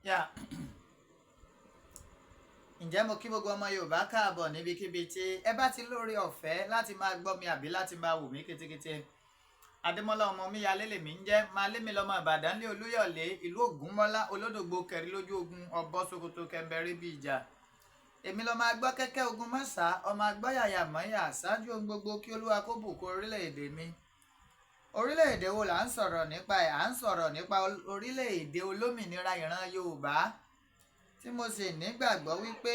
Yà. Ǹjẹ́ mo kí gbogbo ọmọ Yorùbá káàbọ̀ níbikíbi tí ẹ bá ti lóore ọ̀fẹ́ láti máa gbọ́ mi àbí láti máa wò mí kétékété. Adémọ́lá ọmọ Omíyalé lèmi ń jẹ́, máa lé mi lọ́mọ Ìbàdàn lé Olúyọ̀lé, ìlú Ògúnmọ́lá, Olódògbò kẹrí lójú ogun, ọ̀bọ Sokoto kẹmbẹrí bí ìjà. Èmi lọ́mọ agbọ́ kẹ́kẹ́ ogun mọ́sá, ọmọ agbọ́ yàyà mọ́yà, ṣáájú ohun gbogbo kí Olúwa kó bùkún orílẹ̀-èdè mi. Orílẹ̀-èdè wo là ń sọ̀rọ̀ nípa ẹ̀? À ń sọ̀rọ̀ nípa orílẹ̀-èdè olómìnira ìran Yorùbá, tí mo sì nígbàgbọ́ wípé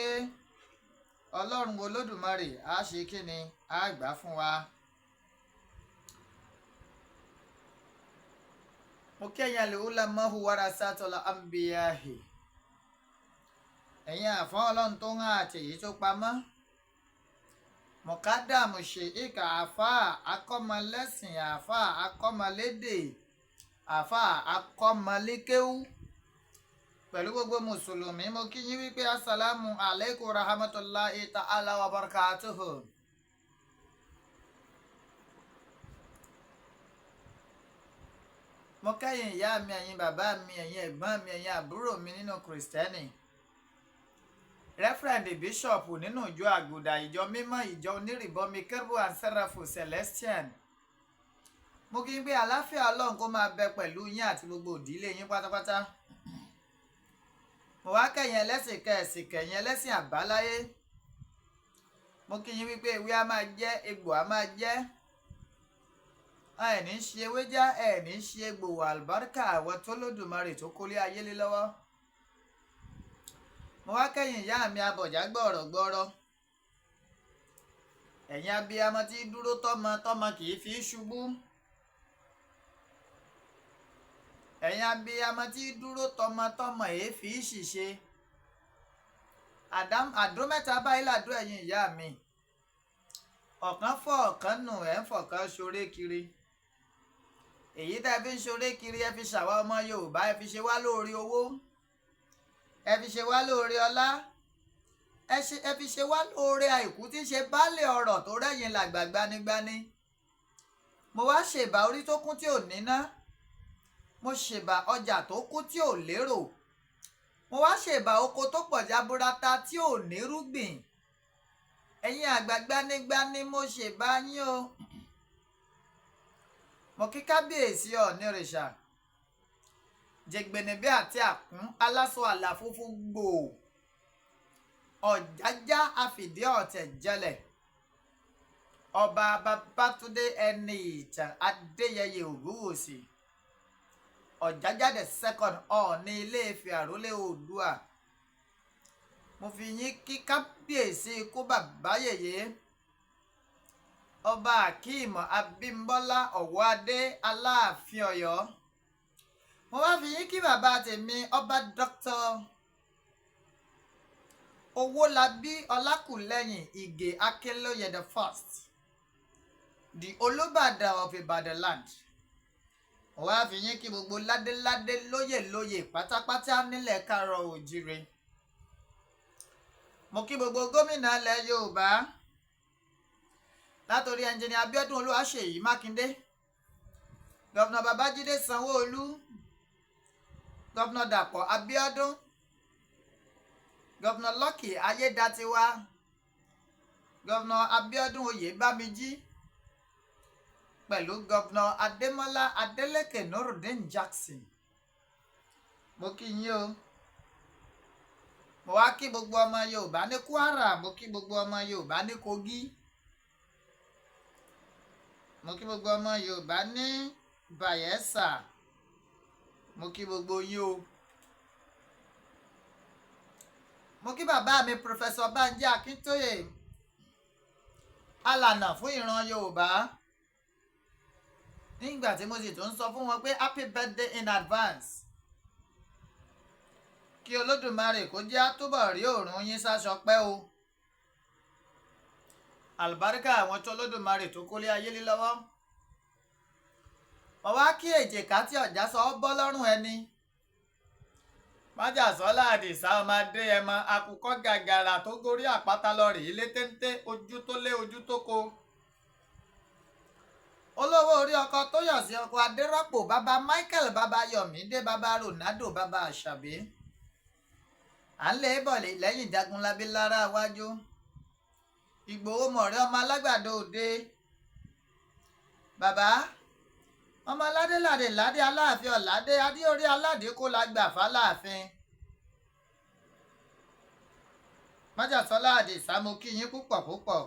Ọlọ́run Olódùmarè á ṣe kíni, á gbà fún wa. Mo kí ẹ̀yin al-ulamahu warasatul anbiyahi. Ẹ̀yin àfọ́ Ọlọ́run tó ń hàn àti èyí tó pamọ́. Mọ̀kádàmù ṣèhíkà àáfàá akọ́mọlẹ́sìn, àáfàá akọ́mọlédè, àáfàá akọ́mọlékéwú. Pẹ̀lú gbogbo Mùsùlùmí, mo kí yín wípé Assalamu alaikum rahmatullahi ta'ala wa barakatuhu. Mo kẹ́yìn ìyá mi, ẹ̀yin bàbá mi, ẹ̀yin ẹ̀gbọ́n mi, ẹ̀yin àbúrò mi nínú Kìrìsìtẹ́nì. Rẹ́fúrẹ́ǹdì Bíṣọ̀pù nínú ìjọ Àgùdà, ìjọ mímọ́, ìjọ onírìbọmi Kérúbù and Sẹ́ráfù Celestian. Mo kí n pé àlàáfíà Ọlọ́run kó máa bẹ pẹ̀lú yín àti gbogbo ìdílé yín pátápátá. Mo wá kẹ̀yìn ẹlẹ́sìn kẹ̀sìn kẹ̀yìn ẹlẹ́sìn àbáláyé. Mo kí yín wípé ewé á máa jẹ́, egbò á máa jẹ́. Ẹ ní ṣe ewé já, ẹ ní ṣe egbò, àlùbáríkà àwọn tó lódùmarè tó kólé ayé lé lọ́wọ́. Mo wá kẹ́yìn ìyá mi abọ̀já gbọ̀rọ̀ gbọ́rọ̀. Ẹ̀yin abiyamọ tí dúró tọ́mọ tọ́mọ kì í fi ṣubú. Ẹ̀yin abiyamọ tí dúró tọmọ tọmọ èé fi ṣìṣe. Àdó mẹ́ta báyìí làdó ẹ̀yin ìyá mi. Ọ̀kan fọ́ ọ̀kan nù, ẹ̀ ń fọ̀kan ṣoré kiri. Èyí tẹ́ fi ń ṣoré kiri, ẹ fi ṣàwa ọmọ Yorùbá, ẹ fi ṣe wá lóore owó, ẹ fi ṣe wá lóore ọlá, ẹ fi ṣe wá lóore àìkú tí ń ṣe baálé ọrọ̀ tó rẹ́yìn làgbà gbanigbani. Mo wá ṣèbà orí tó kún tí ò níná. Mo ṣèbà ọjà tó kún tí ò lérò. Mo wá ṣèbà oko tó pọ̀ jaburata tí ò nírúgbìn. Ẹ̀yin àgbà gbanigbani, mo ṣèbà yín o. Mo kí kábíyèsí Ọ̀nìrìṣà, jẹgbẹnẹbẹ àti àkún aláṣọ àlà funfun gbòò, ọ̀jájá àfìdí ọ̀tẹ̀ jẹlẹ̀, ọba Babátúndé ẹni ìtàn Adéyẹyè Ògúnwùsì, Ọ̀jájá the second Ọọ̀ni Ilé-Ifẹ̀ àrólé Oòduà. Mo fi yín kí kábíyèsí ikú bàbá yèyé, ọba Akeem Abímbọ́lá Ọ̀wọ́adé Aláàfin Ọ̀yọ́. Mo wá fi yín kí bàbá tèmi ọba Dr. Owólabí Ọlákùlẹ́yìn Ìgè Akínlóye the first, the Olúbàdàn of Ibadan land. Mo wá fi yín kí gbogbo ládéládé lóyè lóyè pátápátá nílẹ̀ káàárọ̀ oòjíire. Mo kí gbogbo gómìnà ilẹ̀ Yorùbá látòrí ẹnjìnìà Abíọ́dún Olúwaṣèyí Mákindé, Gọ́vnà Babájídé Sanwó-Olú, Gọ́vnà Dàpọ̀ Abíọ́dún, Gọ́vnà Lucky Ayédatiwa, Gọ́vnà Abíọ́dún Oyèbámijí, pẹ̀lú Gọ́vnà Adémọ́lá Adélékè Nurudeen Jackson. Mo kí yín o. Mo wá kí gbogbo ọmọ Yorùbá ní Kwara, mo kí gbogbo ọmọ Yorùbá ní Kogi, mo kí gbogbo ọmọ Yorùbá ní Bayelsa, mo kí gbogbo yín o. Mo kí bàbá mi Professor Banji Akíntóyè, alànà fún ìran Yorùbá. Nígbà tí mo sì tún sọ fún wọn pé happy birthday in advance. Kí Olódùmarè kó jẹ́ àtúbọ̀ rí òórùn yín sáṣọ pẹ́ o. Àlùbáríkà àwọn tó Olódùmarè tó kólé ayé lé lọ́wọ́. Mo wá kí èjìká tí ọ̀já sọ ọ́ bọ́ lọ́rùn ẹni. Májàsọ́lá Àdìsá ọmọ Adéyẹmọ, àkùkọ gàgàrà tó gorí àpáta lọ rèé lé téńté, ojú tó lé ojú tó ko. Olówó orí ọkọ tó yọ̀ sí ọkọ Adérọ́pò, bàbá Michael, bàbá Yọ̀mídé, bàbá Ronaldo, bàbá Àṣàbí. À ń lé bọ̀ lẹ́yìn Jagunlabi lára iwájú. Ìgbòho mọ̀rẹ́ ọmọ alágbàdo òde. Bàbá ọmọ aládé ládé ládé aláàfin ọ̀ládé adéorí aládé kó la gbà fáláàfin. Májàsọ́lá Àdìsá, mo kí yín púpọ̀ púpọ̀,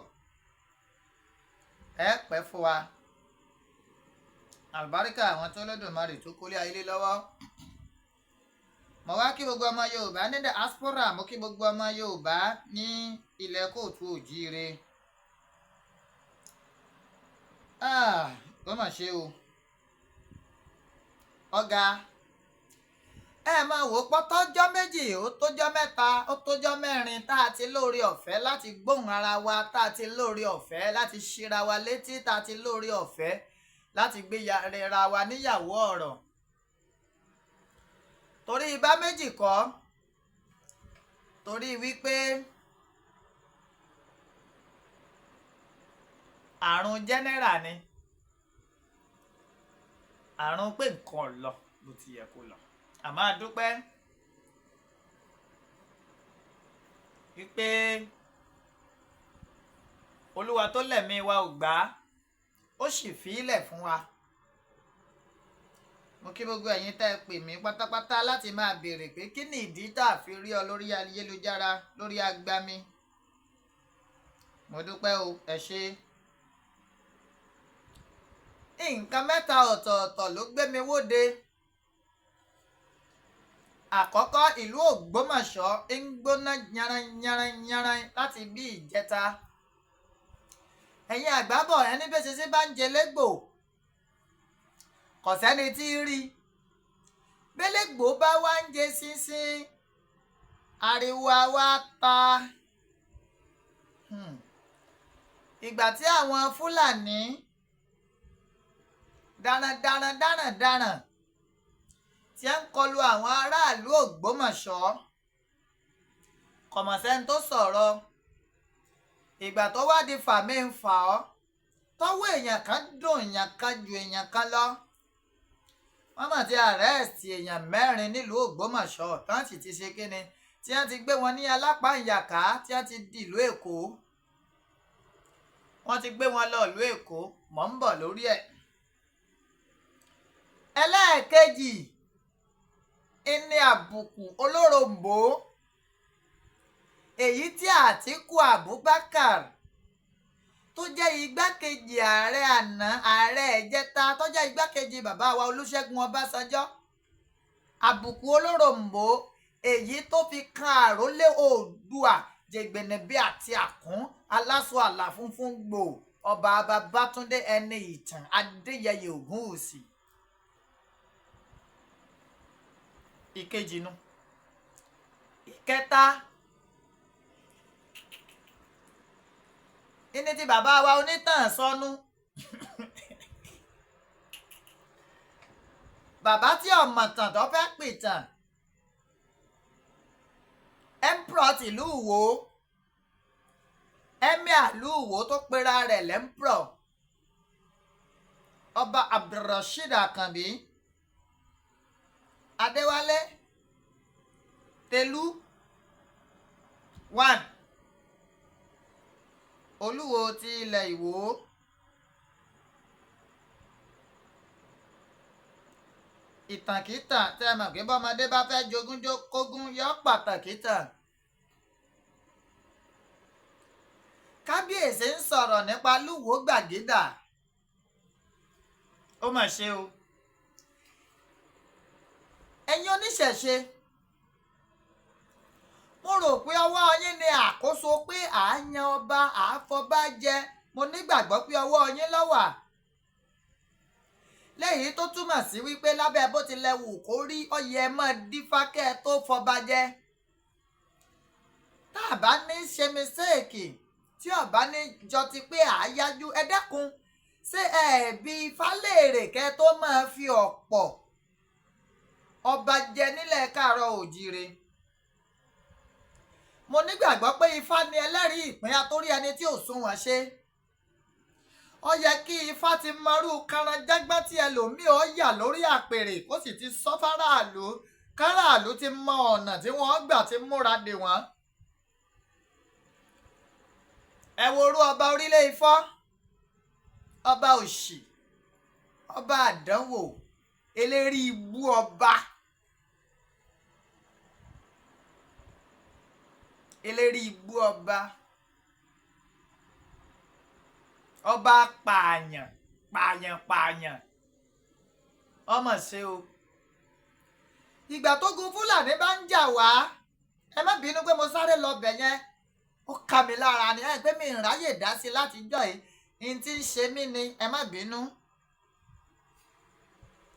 ẹ pẹ́ fún wa. Àlùbáríkà àwọn tó lódùmarè tó kólé ayé lọ́wọ́. Mo wá kí gbogbo ọmọ Yorùbá ní diaspora, mo kí gbogbo ọmọ Yorùbá ní ilẹ̀ kóòtù òjíire. Ó mà ṣe o, ọ̀gá ẹ máa wò pọ́tọ́jọ́ méjì, ó tójọ́ mẹ́ta, ó tójọ́ mẹ́rin tá a ti lóore ọ̀fẹ́ láti gbóhùn ara wa, tá a ti lóore ọ̀fẹ́ láti ṣíra wa létí, tá a ti lóore ọ̀fẹ́ láti gbé ra wa níyàwó ọ̀rọ̀. Torí ibà méjì kọ́, torí wípé àrùn jẹ́nẹ́rà ni, àrùn pé nǹkan lọ bó ti yẹ kó lọ. Àmọ́ a dúpẹ́ wípé Olúwa tó lẹ̀mí wa ò gbà á, ó sì fi í lẹ̀ fún wa. Mo kí gbogbo ẹ̀yin tẹ́ ẹ pè mí pátápátá láti máa béèrè pé kí ni ìdí tá a fi rí ọ lórí ayélujára, lórí agbami. Mo dúpẹ́ o, ẹ ṣé. Nǹkan mẹ́ta ọ̀tọ̀ọ̀tọ̀ ló gbé mi wóde. Àkọ́kọ́, ìlú Ògbómọ̀ṣọ́ ń gbóná yanran yanran yanran láti bí ìjẹta. Ẹ̀yin àgbà bọ̀, ẹni bí eṣinṣin bá ń jẹ légbò, kò sẹ́ni tí ń rí. Bélégbò bá wá ń jẹ ṣinṣin, ariwo á wá ta. Ìgbà tí àwọn Fúlàní darandaran darandaran tí ń kọlu àwọn aráàlú Ògbómọ̀ṣọ́, kọ̀mọ̀sẹ́ni tó sọ̀rọ̀. Ìgbà tó wá di fàmí ń fà ọ́, tọ́wọ́ èèyàn kan dùn èèyàn kan ju èèyàn kan lọ. Wọ́n mọ̀ ti arrest èèyàn mẹ́rin nílùú Ògbómọ̀ṣọ́, tán sì ti ṣe kíni, tí wọ́n ti gbé wọn ní alápá ìyàká, tí wọ́n ti di ìlú Èkó. Wọ́n ti gbé wọn lọ ìlú Èkó, mọ̀ ń bọ̀ lórí ẹ̀. Ẹlẹ́ẹ̀kejì, ìní àbùkù olóròǹbó èyí tí Àtíkù Abubakar tó jẹ́ igbákejì ààrẹ àná, ààrẹ ẹ̀jẹta, tó jẹ́ igbákejì bàbá wa Olúṣẹ́gun Ọbásanjọ́, àbùkù olóròǹbó èyí tó fi kan àrólé Oòduà Jẹ̀gbẹ̀nẹ̀bí àti Àkún aláṣọ àlà funfun gbò, ọba Babátúndé ẹni ìtàn Adéyẹyè Ògúnwùsì. Ìkejì nu. Ìkẹta, ìní ti bàbá wa onítàn sọnù. Bàbá tí ọ̀mọ̀tàn tó fẹ́ pìtàn, emperor tìlú Ìwó, emir ìlú Ìwó tó pera rẹ̀ lẹ́mprọ̀, ọba Abdulrasheed Àkànbí Adéwálé Tẹ̀lú one, Olúwo ti ilẹ̀ Ìwó. Ìtànkítàn tẹ́ ẹ mọ̀ pé bọ́mọdé bá fẹ́ jogún kógún yọ pàtàkì tàn. Kábíyèsí ń sọ̀rọ̀ nípa Lúwo Gbàgídà. Ó mà ṣe o. Ẹ̀yin oníṣẹ̀ṣe, mo rò pé ọwọ́ yín ni àkóso pé à ń yan ọba, à ń fọba jẹ. Mo nígbàgbọ́ pé ọwọ́ yín ló wà. Léyìí tó túmọ̀ sí wípé lábẹ́ bó ti lẹ wù kó rí, ó yẹ mọ́ dífá kẹ́ ẹ tó fọba jẹ. Tá a bá ní ṣe mistake, tí ọba ní jọ ti pé àáyájú, ẹ dákun, ṣé ẹ bí ifá léèrè kẹ́ tó máa fi ọ̀pọ̀ ọba jẹ nílẹ̀ káàárọ̀ òjíire? Mo nígbàgbọ́ pé ifá ni ẹlẹ́rìí ìpín atórí ẹni tí ò sunwọ̀n ṣe. Ó yẹ kí ifá ti mọrú karanjágbọ́n tí ẹlòmíì ó yà lórí àpèrè, kó sì ti sọ fáráàlú Káràlú ti mọ ọ̀nà tí wọ́n gbà ti múra dè wọ́n. Ẹ wo orú ọba orílẹ̀ Ifọ̀, ọba òṣì, ọba àdánwò, eléri ibú ọba, eléri ibú ọba, ọba pààyàn pààyàn pààyàn. Ọmọ ṣe o. Ìgbà tógun Fúlàní bá ń jà wá, ẹ má bínú pé mo sáré lọ bẹ̀ yẹn, ó ká mi lára ni, ẹ pé mi ń ráyè dá sí látijọ́ yìí, n tí ń ṣe mí ni, ẹ má bínú.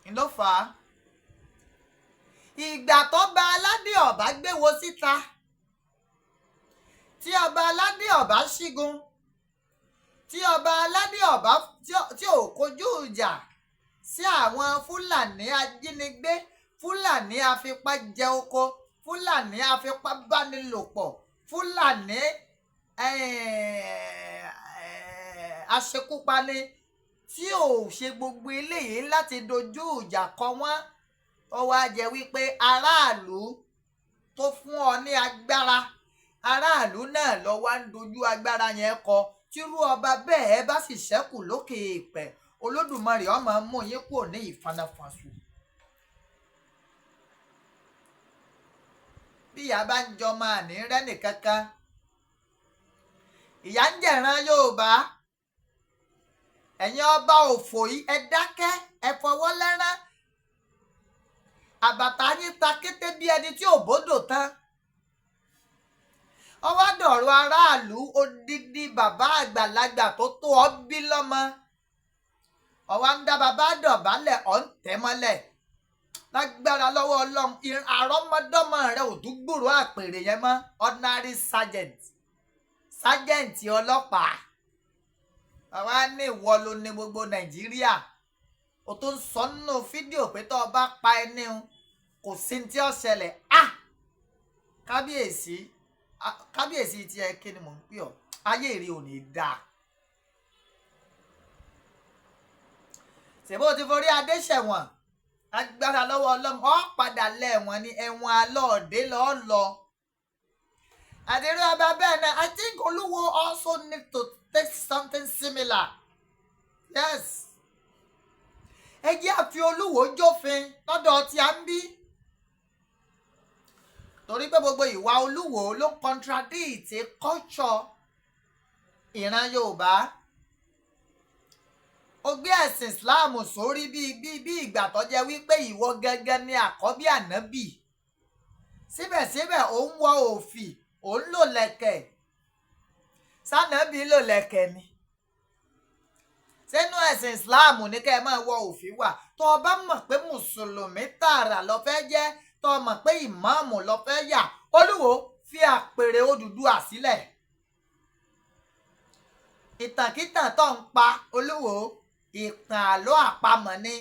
N ló fà á. Ìgbà tó ba aládé ọ̀bá gbé wo síta, tí ọba aládé ọ̀bá ṣígun, tí ọba aládé ọ̀bá tí ò kojú ìjà sí àwọn Fúlàní ajínigbé, Fúlàní afipá jẹ oko, Fúlàní afipábánilòpọ̀, Fúlàní aṣekúpani, tí ò ṣe gbogbo eléyìí láti dojú ìjà kọ wọ́n. Ó wá jẹ́ wípé aráàlú tó fún ọ ní agbára, aráàlú náà lọ wá ń dojú agbára yẹn kọ. Tírú ọba bẹ́ẹ̀ bá sì ṣẹ́kù lókè èèpẹ̀, Olódùmarè ó máa mú yín kúrò ní ìfanafanṣu. Bí ìyá bá ń jọmọ àní rẹ́nì kankan, ìyá ń jẹ̀ran Yorùbá. Ẹ̀yin ọba òfò yìí, ẹ dákẹ́, ẹ fọwọ́ lẹ́rán. Àbàtà yín ta kété bí ẹni tí ò bódò tán. Ọwọ́ dọ̀rọ̀ aráàlú, odidi bàbá àgbàlagbà tó tó ọ bí lọ́mọ. Ọwọ́ ń dá bàbá dọ̀bálẹ̀, ọ̀ ń tẹ̀ mọ́lẹ̀. Lágbára lọ́wọ́ Ọlọ́run, àrọ́mọdọ́mọ rẹ ò tún gbúròó àpèrè yẹn mọ́. Ordinary sergeant, sergeant ọlọ́pàá. Bàbá ní ìwọ ló ní gbogbo Nàìjíríà. O tó ń sọ nínú fídíò pé tó o bá pa ẹni o, kò sí ní tí ó ṣẹlẹ̀. Ah! Kábíyèsí, kábíyèsí tiẹ̀ kí ni mò ń pè ọ́? Ayé rí ò ní dáa. Ṣèbó ti forí adé ṣẹ̀wọ̀n? Agbára lọ́wọ́ Ọlọ́run, ọ́ padà lẹ́wọ̀n ní ẹ̀wọ̀n alọ́ọ̀dé lọ́ọ́ lọ. Àdèrè ọba bẹ́ẹ̀ náà, I think Olúwo also need to take something similar. Yes. Ẹ jẹ́ àfi Olúwo jófin lọ́dọ̀ tí a ń bí. Torí pé gbogbo ìwà Olúwo ló ń contradict culture ìran Yorùbá. Ó gbé ẹ̀sìn Islam sórí bí bí bí ìgbà tó jẹ́ wípé ìwọ gangan ni àkọ́bí ànábì. Síbẹ̀síbẹ̀, ó ń wọ òfì, ó ń lò lẹ̀kẹ̀. Sànábì lò lẹ̀kẹ̀ ni? Sínú ẹ̀sìn Islam ní kẹ́ ẹ máa wọ òfì wà? Tó o bá mọ̀ pé mùsùlùmí tààrà lọ fẹ́ jẹ́, tó o mọ̀ pé ìmáàmù lọ fẹ́ yà, Olúwo fi àpèrè Odùduwà sílẹ̀. Ìtànkítàn tó ń pa, Olúwo, ìtàn àlọ́ àpamọ̀ ni.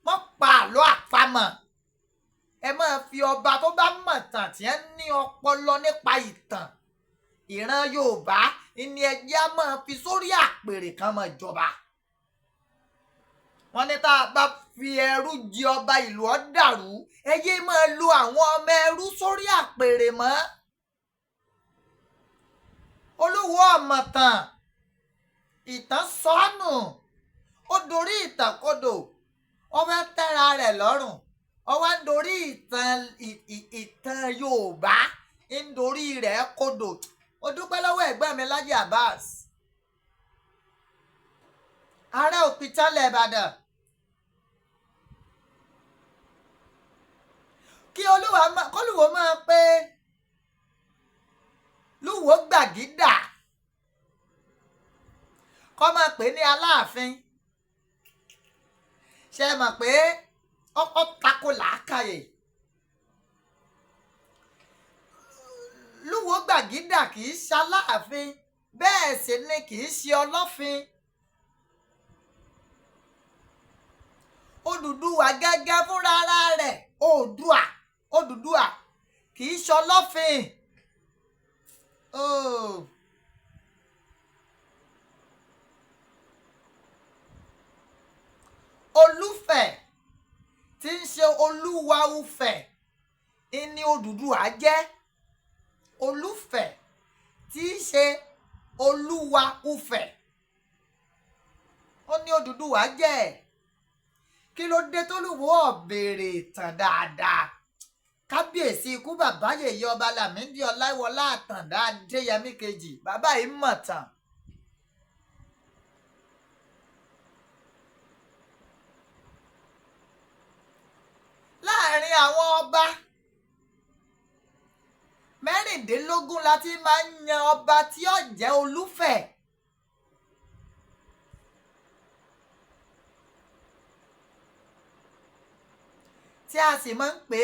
Wọ́n pa àlọ́ àpamọ̀. Ẹ máa fi ọba tó bá mọ̀ tàn tí ẹ ní ọpọlọ nípa ìtàn ìran Yorùbá ní ẹjẹ́ á máa fi sórí àpèrè kan máa jọba. Wọ́n ní tá a bá fi ẹrú jí ọba, ìlú ọ̀ dàrú. Ẹ yé máa lo àwọn ọmọ ẹrú sórí àpèrè mọ́. Olúwo ọ̀mọ̀tàn, ìtàn sọnù, ó dorí ìtàn kodò, ó fẹ́ tẹ́ra rẹ̀ lọ́rùn, ó wá ń dorí ìtàn Yorùbá, ń dorí rẹ̀ kodò. Ó dúpẹ́ lọ́wọ́ ẹ̀gbọ́n mi Lájí Abbas, ààrẹ òpìtánlẹ̀ Ìbàdàn. Kí Olúwo máa pé Lúwo Gbàgídà, kọ́ máa pè ní Aláàfin, ṣe é mọ̀ pé ó tako làákàyè? Lúwo Gbàgídà kì í ṣaláàfin, bẹ́ẹ̀ sì ni kì í ṣe ọlọ́fin. Odùduwà gẹ́gẹ́ fúnra ara rẹ̀, Oòduà, Odùduwà kì í ṣọlọ́fin. Oh. Olúfẹ̀ tí ń ṣe Olúwa Ufẹ̀. Ìní Odùduwà jẹ́ Olúfẹ̀ tí í ṣe Olúwa Ufẹ̀. Ó ní Odùduwà jẹ́. Kí ló dé tólúwo ò béèrè ìtàn dáadáa? Kábíyèsí ikú bàbá yèyé ọba Lámídì Ọláìwọlá Àtàndá Adéyẹmí kejì, bàbá yìí mọ̀ tán. Láàrin àwọn ọba 16 la ti máa ń yan ọba tí ó jẹ́ Olúfẹ̀. Tí a sì máa ń pe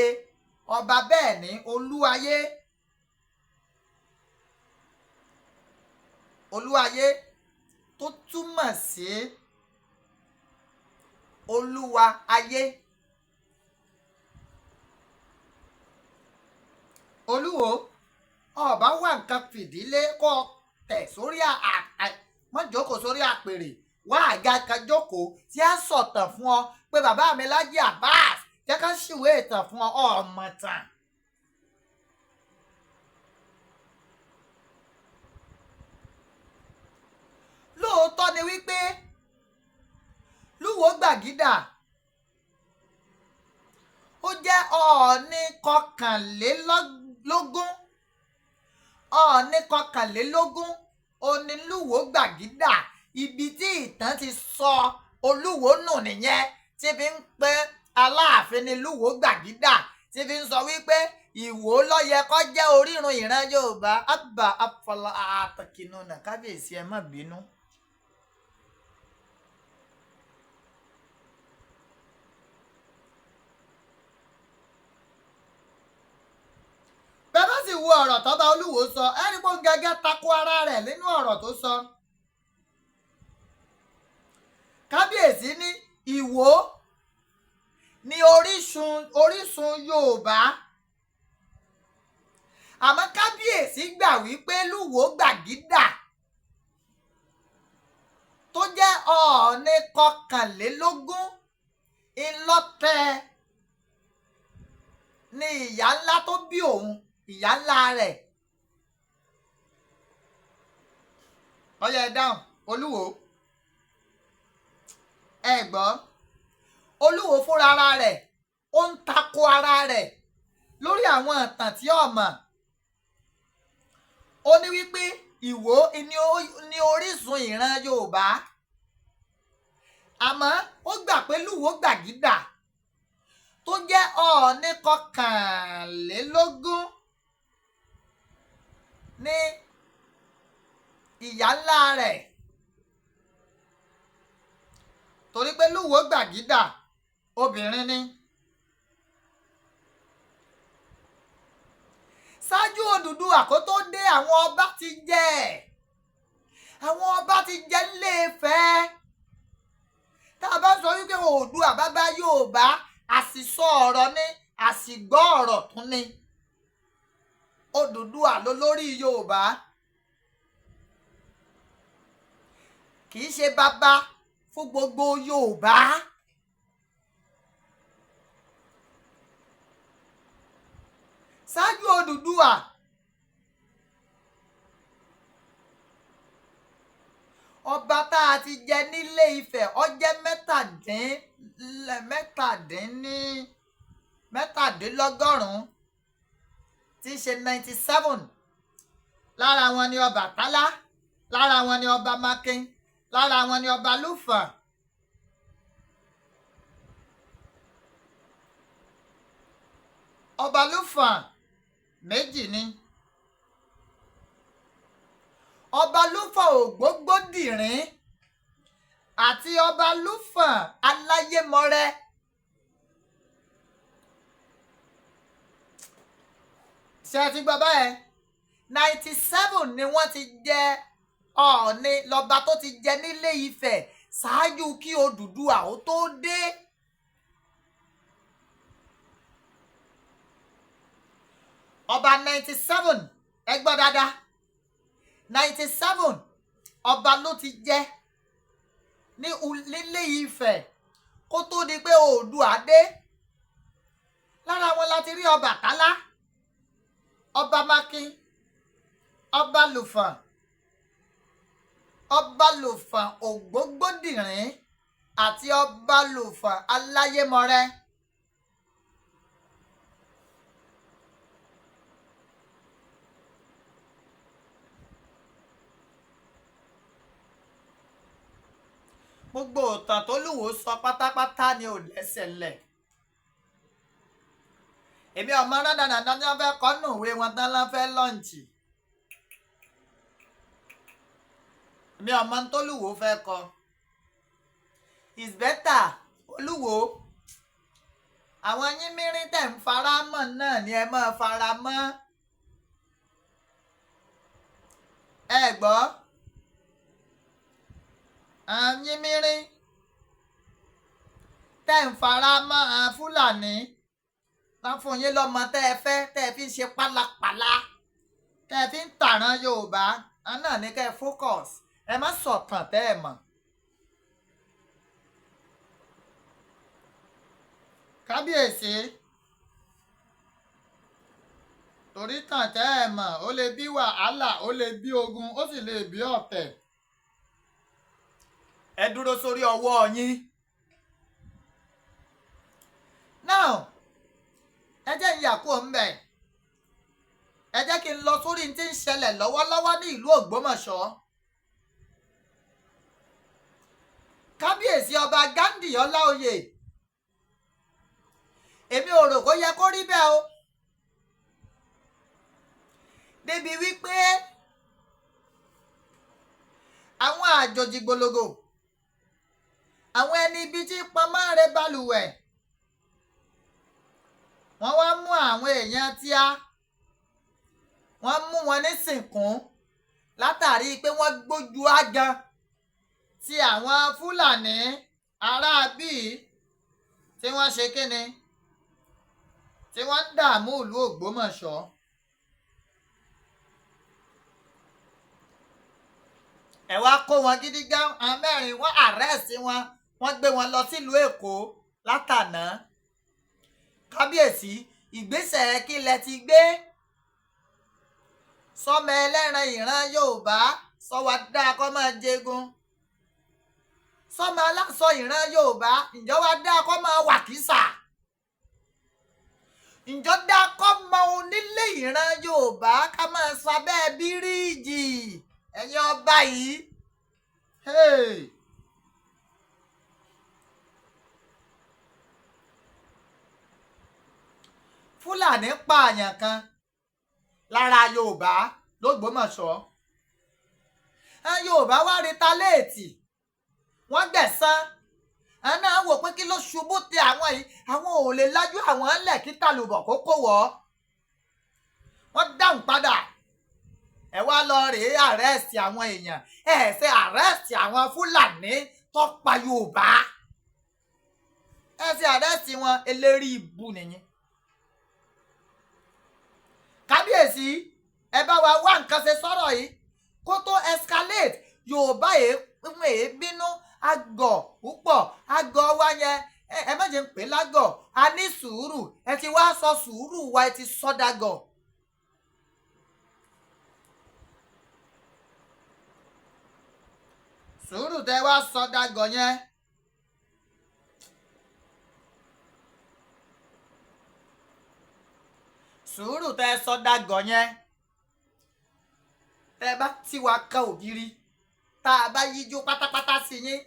ọba bẹ́ẹ̀ ní Olúayé. Olúayé tó túmọ̀ sí Olúwa ayé. Olúwo ọba wà nǹkan fìdílé kó tẹ̀ sórí mọ́ jókòó sórí àpèrè, wá àga kan jókòó tí a sọ̀tàn fún ọ pé bàbá mi Lájí Abbas jẹ́ ká ṣìwé ìtàn fún ọ, ọmọ tàn. Lóòótọ́ ni wípé Lúwo Gbàgídà ó jẹ́ Ọọ̀ni 21, Ọọ̀ni 21 òní Lúwo Gbàgídà. Ibi tí ìtàn ti sọ Olúwo nù nìyẹn, tí fi ń pe Aláàfin ni Lúwo Gbàgídà, tí fi ń sọ wípé Ìwó ló yẹ kó jẹ́ orírun ìran Yorùbá. Abba afọlá àtàkìnnà kábíyèsí ẹ má bínú. Bẹ́ẹ̀ bá sì wo ọ̀rọ̀ tọ́ba Olúwo sọ, ẹni pé ó ń gẹ́gẹ́ tako ara rẹ̀ nínú ọ̀rọ̀ tó sọ. Kábíyèsí ní Ìwó ní orísun Yorùbá. Àmọ́ kábíyèsí gbà wípé Lúwo Gbàgídà tó jẹ́ Ọọ̀ni 21 ńlọ́tẹ̀ ní ìyá ńlá tó bí òun, ìyá ńlá rẹ̀. Ọyá ẹ dáhùn, Olúwo. Ẹ gbọ́, Olúwo fúnra ara rẹ̀ ó ń tako ara rẹ̀ lórí àwọn ìtàn tí ó mọ̀. Ó ní wípé Ìwó ní orísun ìran Yorùbá. Àmọ́ ó gbà pé Lúwo Gbàgídà tó jẹ́ Ọọ̀ni 21 ní ìyá ńlá rẹ̀. Torí pé Lúwo Gbàgídà obìnrin ni. Ṣáájú Odùduwà kó tó dé, àwọn ọba ti jẹ. Àwọn ọba ti jẹ nílé Ifẹ̀. Tá a bá sọ wípé Oòduà bàbá Yorùbá, àsìsọ ọ̀rọ̀ ni, àsìgbọ́ ọ̀rọ̀ tún ni. Odùduwà ló lórí Yorùbá. Kì í ṣe bàbá fún gbogbo Yorùbá. Ṣáájú Odùduwà ọba tá a ti jẹ nílé Ifẹ̀ ó jẹ́ 97 tí í ṣe 97. Lára wọn ni Ọbàtálá, lára wọn ni ọba Mákin, lára wọn ni ọba Lúfàn. Ọba Lúfàn méjì ni. Ọba Lúfàn Ògbógbódìrín àti ọba Lúfàn Aláyémọrẹ. Ṣé ẹ ti gbọ́ báyẹn? 97 ni wọ́n ti jẹ Ọọ̀ni lọ́ba tó ti jẹ nílé Ifẹ̀ ṣáájú kí Odùduwà ó tó dé. Ọba 97, ẹ gbọ́ dáadáa, 97 ọba ló ti jẹ ní nílé Ifẹ̀ kó tó di pé Oòduà dé. Lára wọn la ti rí Ọbàtálá, Ọba Mákin, Ọba Lùfọ̀n, Ọba Lùfọ̀n Ògbógbòdìrín àti Ọba Lùfọ̀n Aláyémọrẹ́. Gbogbo ìtàn tó lúwo sọ pátápátá ni ò lẹ́sẹ̀ ńlẹ̀. Èmi ọmọ rádàràdà tí wọ́n fẹ́ kọ́ nù ìwé wọn tán lọ́n fẹ́ launch. Èmi ọmọ tó lúwo fẹ́ kọ. It's better, Olúwo, àwọn yínmírín tẹ̀ ń fara mọ́ náà ni ẹ máa fara mọ́. Ẹ gbọ́, àwọn yínmírín tẹ̀ ń fara mọ́ àwọn Fúlàní tán fún yín lọ́mọ tẹ́ ẹ fẹ́, tẹ́ ẹ fi ń ṣe pálapàla, tẹ́ ẹ fi ń tàràn Yorùbá, àwọn náà ní kẹ́ ẹ focus, ẹ má sọ̀tàn tẹ́ ẹ mọ̀. Kábíyèsí, torí tàn tẹ́ ẹ mọ̀, ó lè bí wàhálà, ó lè bí ogun, ó sì lè bí ọ̀tẹ̀. Ẹ dúró sórí ọwọ́ yín. Now, ẹ jẹ́ n yà kúrò ńbẹ̀. Ẹ jẹ́ kí n lọ sórí tí ń ṣẹlẹ̀ lọ́wọ́lọ́wọ́ ní ìlú Ògbómọ̀ṣọ́. Kábíyèsí Ọba Ghandi Ọláoyè, èmi ò rò kó yẹ kó rí bẹ́ẹ̀ o. Débi wípé àwọn àjòjì gbòlògò, àwọn ẹni ibi tí pọnmọ́ rẹ balùwẹ̀, wọ́n wá mú àwọn èèyàn tíá, wọ́n mú wọn ní sìnkún látàrí pé wọ́n gbójú ágan ti àwọn Fúlàní ará bíi tí wọ́n ṣe kíni, tí wọ́n ń dààmú ìlú Ògbómọ̀ṣọ́. Ẹ wá kó wọn gidi gan, àwọn mẹ́rin wọ́n arrest wọn, wọ́n gbé wọn lọ sílùú Èkó látàná. Kábíyèsí, ìgbésẹ̀ kí lẹ ti gbé? Sọmọ ẹlẹ́ran ìran Yorùbá sọ wá dáa kó máa jẹgun. Sọmọ aláṣọ ìran Yorùbá ǹjọ́ wá dáa kó máa wàkísà? Ǹjọ́ dáa kó mọ onílé ìran Yorùbá ká máa sábẹ́ bíríìjì? Ẹ̀yin ọba yìí. Hey. Fúlàní pààyàn kan lára Yorùbá l'Ógbómọ̀ṣọ́. Yorùbá wá retaliate, wọ́n gbẹ̀san. Àwọn náà wò pé kí ló ṣubú tẹ àwọn yìí, àwọn ò lè lájú àwọn ńlẹ̀ kí tàlùbọ̀ kó kó wọ̀. Wọ́n dáhùn padà. Ẹ wá lọ rèé arrest àwọn èèyàn, ẹ ṣe arrest àwọn Fúlàní tó pa Yorùbá. Ẹ ṣe arrest wọn, eléri ibu nìyẹn. Kábíyèsí, ẹ bá wa wá nǹkan ṣe sọ̀rọ̀ yìí kó tó escalate. Yorùbá èé bínú, àgọ̀ púpọ̀, àgọ̀ wa yẹn ẹ má jẹ́ ń pè lágọ̀, a ní sùúrù, ẹ ti wá sọ sùúrù wa, ẹ ti sọ́dàgọ̀. Sùúrù tẹ wá sọ́dàgọ̀ yẹn. Sùúrù tẹ sọ́dàgọ̀ yẹn. Tẹ bá tiwa kan ògiri, tá a bá yíjú pátápátá sí yín,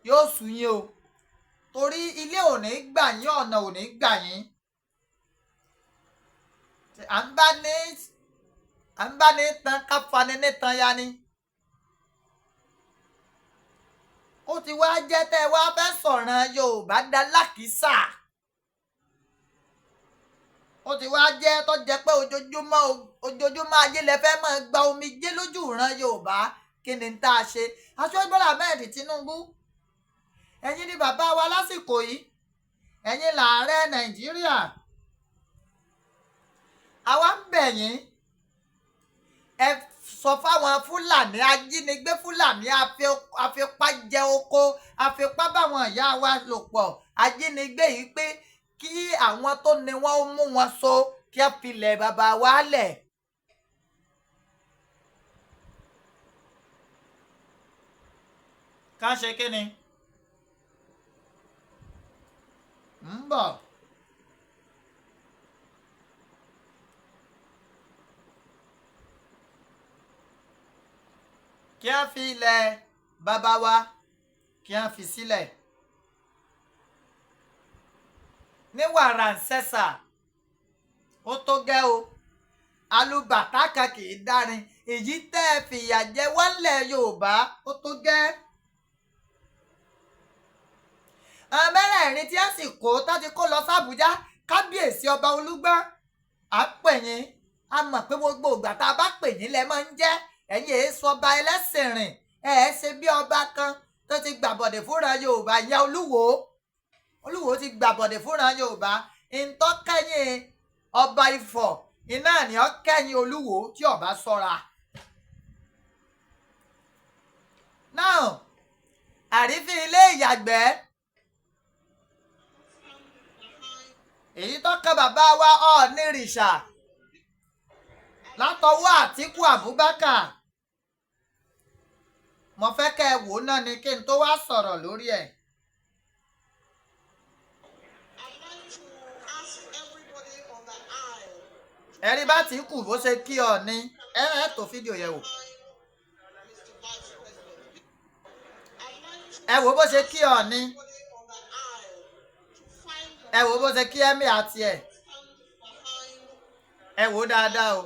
yóò sú yín o. Torí ilé ò ní gbà yín, ọ̀nà ò ní gbà yín. À ń bá ní tan ká fani ní tan ya ni. Ó ti wá jẹ́ tẹ́ wá fẹ́ sọ̀ràn Yorùbá dá lákìísà. Ó ti wá jẹ́ tó jẹ́ pé ojoojúmọ́ ayé lẹ fẹ́ máa gba omijé lójú ìran Yorùbá. Kí ni tá a ṣe? Aṣíwájú Bọ́lá Ahmed Tinubu, ẹ̀yin ni bàbá wa lásìkò yìí, ẹ̀yin làárẹ̀ Nàìjíríà. Àwa ń bẹ̀ yín, ẹ sọ fáwọn Fúlàní ajínigbé, Fúlàní afipá jẹ oko, afipá báwọn ìyá wa lò pọ̀ ajínigbé yìí pé Kí àwọn tó ní wọn ó mú wọn so, kí á filẹ̀ bàbá wa lẹ̀. Ká ṣe kí ni? Ń bọ̀. Kí á fi ilẹ̀ bàbá wa, kí á fi sílẹ̀. Ní wàràǹsẹ̀sà, ó tó gẹ́ o, alùbàtà kan kì í dárin. Èyí tẹ́ ẹ fìyà jẹ wálẹ̀ Yorùbá, ó tó gẹ́. Àwọn mẹ́rẹ̀ẹ̀rin tí a sì kó tá ti kó lọ sàbújá, kábíyèsí ọba Olúgbọ́n, à ń pè yín, a mọ̀ pé gbogbo ìgbà tá a bá pè yín lẹ máa ń jẹ́. Ẹ̀yin èé sọ ọba ẹlẹ́sìn rìn, ẹ̀ ẹ́ ṣe bí ọba kan tó ti gbàbọ̀dẹ̀ fúnra Yorùbá ìyá Olúwo. Olúwo ti gbàbọ̀dẹ̀ fúnra Yorùbá. Ntọ́kẹ́yìn ọba Ifọ̀ iná ni ó kẹ́yìn Olúwo tí ọba sọ́ra. Now, àrífín ilé ìyàgbẹ́ èyí tó kan bàbá wa Ọọ̀nirìṣà látọwọ́ Àtíkù Abubakar, mo fẹ́ kẹ́ ẹ wò náà ni kí n tó wá sọ̀rọ̀ lórí ẹ̀. I'd like to ask everybody on the aisle Ẹ̀rí bá ti kù bó ṣe kí Ọọ̀ni, ẹ ẹ tó fídíò yẹn wò. behind Mr. Vice President. I'd like to Ẹ wò bó ṣe kí Ọọ̀ni. everybody on the aisle to find Ẹ wò bó ṣe kí ẹ̀mí àti ẹ̀. stand behind Ẹ wò dáadáa o.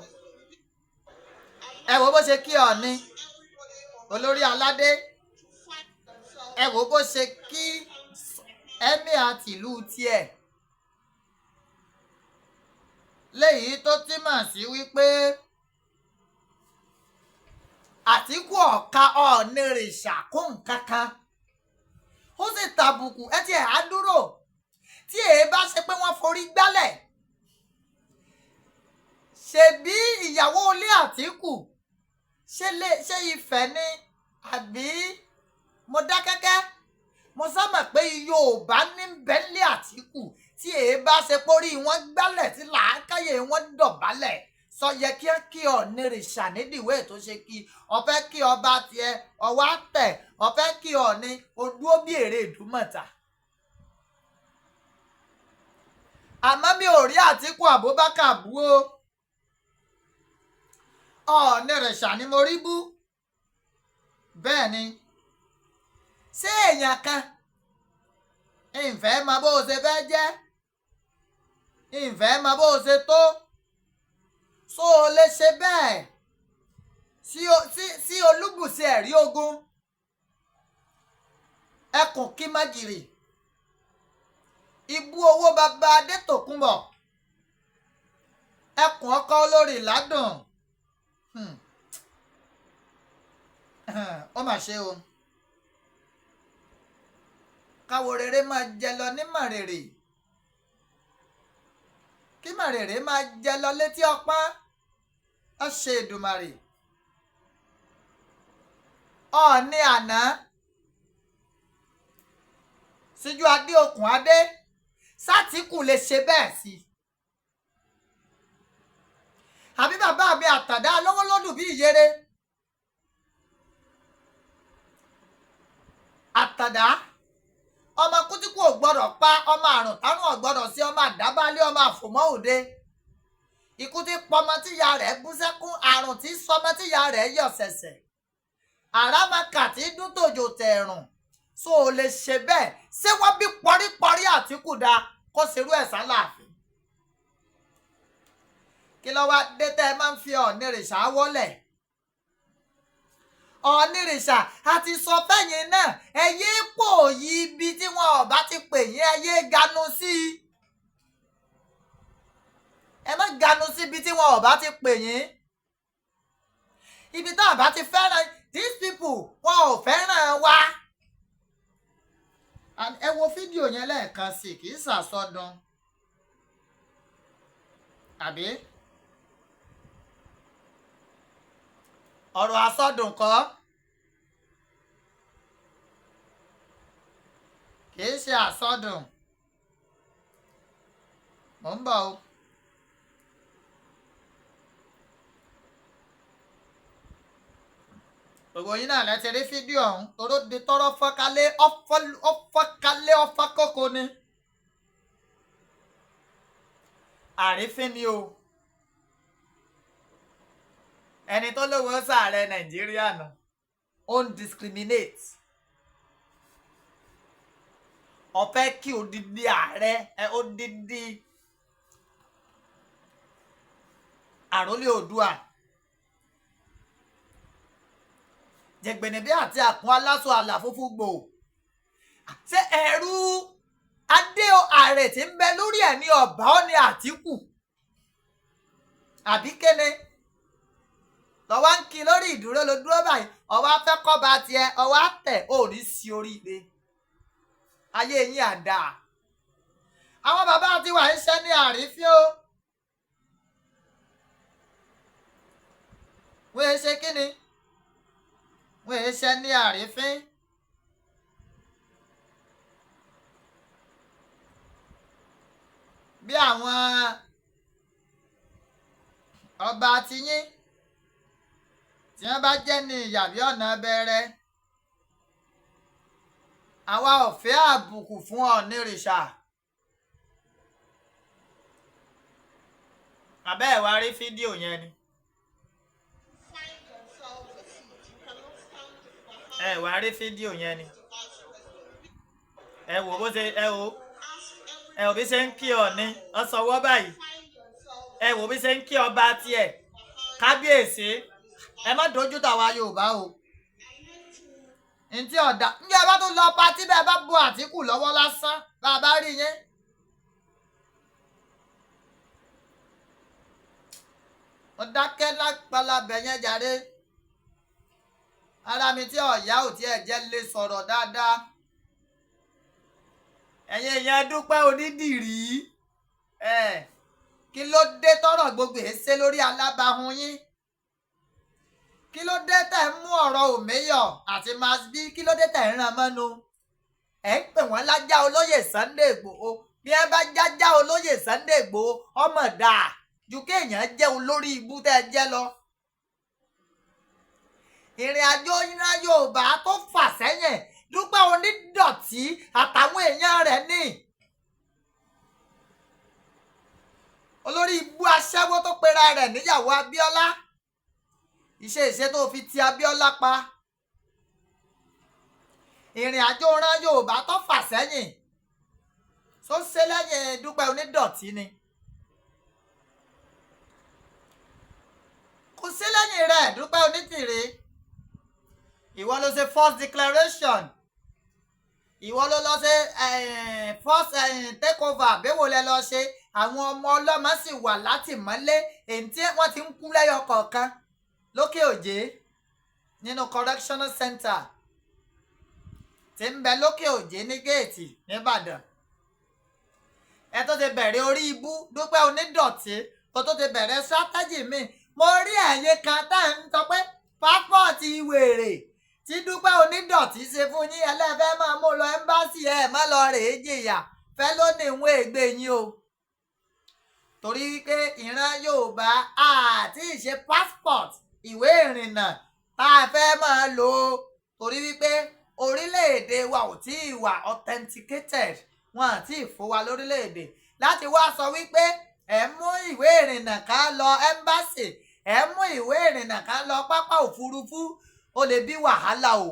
Ẹ wò bó ṣe kí Ọọ̀ni everybody on olórí aládé. to find themselves Ẹ wò bó ṣe kí ẹ̀mí àti ìlú tiẹ̀, léyìí tó túmọ̀ sí wípé Àtíkù ọ̀ka Ọọ̀nirìṣà kó nǹkan kan, ó sì tàbùkù. Ẹ tiẹ̀ á dúró tí èé bá ṣe pé wọ́n forí gbálẹ̀. Ṣebí ìyàwó ilé Àtíkù, ṣé lè ṣé Ifẹ̀ ni àbí Mọdákẹ́kẹ́? Mo sábà pé Yorùbá ní bẹ́ńlẹ̀ Àtíkù. Tí èé bá ṣe pórí wọn gbálẹ̀, tí làákàyè wọn dọ̀bálẹ̀, sọ yẹ kí kí Ọọ̀nirìṣà nídìíwé tó ṣe kí ọ̀fẹ́ kí ọba tiẹ̀ ọwọ́ àtẹ̀ ọ̀fẹ́ kí Ọọ̀ni odúó bí èrè Ìdúmọ̀tà. Àmọ́ mi ò rí Àtíkù Abubakar bú o, Ọọ̀nirìṣà ni mo rí bú. Bẹ́ẹ̀ ni, ṣé èèyàn kan ìfẹ́ mọ bó o ṣe fẹ́ jẹ́, ìfẹ́ mọ bó o ṣe tó so o lè ṣe bẹ́ẹ̀ sí Olúbùṣe ẹ̀rí ogun ẹkùn kí mágìrì ibú owó bàbá Adétòkunbọ̀, ẹkùn ọkọ olórí ládùn. Ó mà ṣe o, káwo rere máa jẹ lọ ní màrèrè, kí màrèrè máa jẹ lọ létí ọpọ́n. Á ṣe Èdùmàrè. Ọọ̀ni àná síjú adé okùn adé sátìkù lè ṣe bẹ́ẹ̀ sí i, àbí bàbá mi àtàdá lọ́wọ́ lọ́dún bí ìyèrè àtàdá ọmọ kútíkù ò gbọ́dọ̀ pa, ọmọ àrùn tárùn ò gbọ́dọ̀ sí, ọmọ àdábálé, ọmọ àfòmọ́ òde. Ikú tí pọmọ tíya rẹ̀ bú sẹ́kún, àrùn tí sọmọ tíya rẹ̀ yọ̀ ṣẹ̀ṣẹ̀, àràmàkà tí dún tòjò tẹ̀rùn. So ò lè ṣe bẹ́ẹ̀? Ṣé wọ́n bí pọ̀rípọ̀rí Àtíkù da kó ṣerú ẹ̀ sáláàfin? Kí ló wá dé tẹ́ ẹ máa ń fi Ọọ̀nirìṣà wọ́lẹ̀? Ọọ̀nirìṣà àti sọ fẹ́yìn náà, ẹ yé pò yí ibi tí wọn ò bá ti pè yín, ẹ yé ganu sí i. Ẹ má ganu síbi tí wọn ò bá ti pè yín, ibi tá a bá ti fẹ́ràn. These people, wọn ò fẹ́ràn wa. And ẹ wo fídíò yẹn lẹ́ẹ̀kan sí i, kì í ṣàsọdùn àbí ọ̀rọ̀ àsọdùn kọ́, kì í ṣe àsọdùn. Mò ń bọ̀ o. Gbogbo yín náà lẹ ti rí fídíò ọ̀hún, toró di tọ́rọ́ fọ́nkálé, ọ̀fọ́nkálé, ọ̀fọ́nkókó ni. Àrífín ni o. Ẹni tó lówó sàárẹ̀ Nàìjíríà nù, ó ń discriminate. Ó fẹ́ kí odidi ààrẹ ẹ, odidi àrólé Oòduà, jẹgbẹ̀nẹ̀bí àti àkún aláṣọ àlà funfun gbò. Ṣé ẹ̀rú adé ààrẹ tí ń bẹ lórí ẹ̀ ní ọ̀bá ọ́ ní Àtìkù àbí kéne lọ́wọ́ ń kí lórí ìdúró ló dúró báyìí? Ọwọ́ afẹ́ kọ́ba tiẹ̀, ọwọ́ àtẹ̀ ò ní sí oríire ayé yín àdá. Àwọn bàbá ti wà ń ṣe ní àrífín o. Wọ́n ṣe kí ni? Wọ́n ṣe ní àrífín. Bí àwọn ọba tiyín tí wọ́n bá jẹ́ ní ìyàbí ọ̀nà bẹ̀rẹ̀, àwa ò fẹ́ àbùkù fún Ọ̀nìrìṣà. Àbẹ́ ẹ̀ wá rí fídíò yẹn ni. Find yourself a seat. You cannot stand behind Ẹ wá rí fídíò yẹn ni. the vice president. Ẹ wò bó ṣe, ẹ wò, Ask ẹ wò bí ṣe ń kí Ọ̀ọ̀ni, ọ sọwọ́ báyìí. Find yourself Ẹ wò bí ṣe ń kí ọba tiẹ̀, kábíyèsí. Ẹ má dojú tàwa Yorùbá o. Ntí ọ̀dà ǹjẹ́ ẹ bá tún lọ party, bẹ́ẹ̀ bá bu Àtìkù lọ́wọ́ lásán, bá a bá rí yín. Mo dákẹ́ lápalabẹ̀ yẹn jàre. Ara mi tí ọ̀yá ò tiẹ̀ jẹ́ lè sọ̀rọ̀ dáadáa. Ẹ̀yin èèyàn, dúpẹ́ onídìrí ẹ̀. Kí ló dé tọ́rọ̀ gbogbo ẹ̀ ṣe lórí alábàáhùn yín? Kí ló dé tẹ̀ ń mú ọ̀rọ̀ Òmíyọ̀ àti Masbi? Kí ló dé tẹ̀ ń ràn mọ́nu? Ẹ̀ ń pè wọ́n lájá olóyè Sunday Ìgbòho. Bí ẹ bá jájá olóyè Sunday Ìgbòho, ọmọ dáa ju kéèyàn jẹ́ olórí ibú tẹ́ ẹ jẹ́ lọ. Ìrìn àjò ìran Yorùbá tó fà sẹ́yìn, Dúpẹ́ Onídọ̀tí àtàwọn èèyàn rẹ̀ ní. Olórí ibú aṣẹ́wó tó pera rẹ̀ níyàwó Abíọ́lá, iṣẹ́ ìṣe tó fi ti Abíọ́lá pa. Ìrìn àjò ìran Yorùbá tó fà sẹ́yìn, tó ṣe lẹ́yìn Dúpẹ́ Onídọ̀tí ni. Kò sí lẹ́yìn rẹ̀. Dúpẹ́ Onítìrí, ìwọ ló ṣe first declaration, ìwọ ló lọ ṣe first take over. Bẹ́wò lẹ lọ ṣe, àwọn ọmọ ọlọ́mọ sì wà látìmọ́lé, èyí tí wọ́n ti ń kú lẹ́yọ kọ̀ọ̀kan lókè òjé nínú correctional center tí ń bẹ lókè òjé ní géètì nìbàdàn. Ẹ tó ti bẹ̀rẹ̀ orí ibú, Dúpẹ́ Onídọ̀tí, o tó ti bẹ̀rẹ̀ strategy mi. Mo rí ẹ̀yin kan tá à ń sọ pé passport wèrè tí Dúpẹ́ Onídọ̀tí ṣe fún yín, ẹlẹ́fẹ́ máa mú lọ embassy. Ẹ̀ má lọ rèé jìyà fẹ́ lónìí ìwé ègbè yín o, torí pé ìran Yorùbá àti ìṣe passport, ìwé ìrìnnà tá a fẹ́ máa lò ó, torí wípé orílẹ̀-èdè wa ò tí ì wà authenticated, wọn àti ìfún wa lórílẹ̀-èdè láti wá sọ wípé ẹ̀ ń mú ìwé ìrìnnà ká lọ embassy, ẹ̀ ń mú ìwé ìrìnnà ká lọ pápá òfurufú. Ó lè bí wàhálà o.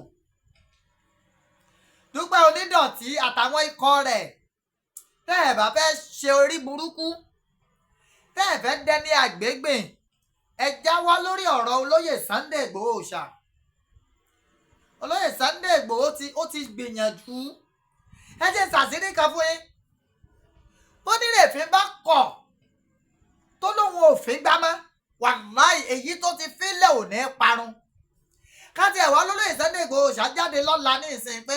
Dúpẹ́ Onídọ̀tí àtàwọn ikọ̀ rẹ̀, tẹ́ ẹ̀ bá fẹ́ ṣe orí burúkú, tẹ́ ẹ̀ fẹ́ dẹni àgbégbìn, ẹ jáwọ́ lórí ọ̀rọ̀ olóyè Sunday Ìgbòho ṣá. Olóyè Sunday Ìgbòho ti ó ti gbìyànjú. Ẹ jẹ́ ṣàṣírí kan fún yín. Ó ní rèéfín bá kọ̀ tó lóun ò fín gbámọ́, wàláì, èyí tó ti fílẹ̀ ò ní parun. Káti ẹ̀wá lólóyè Sunday Ìgbòho ṣá jáde lọ́la ní ìsìn pé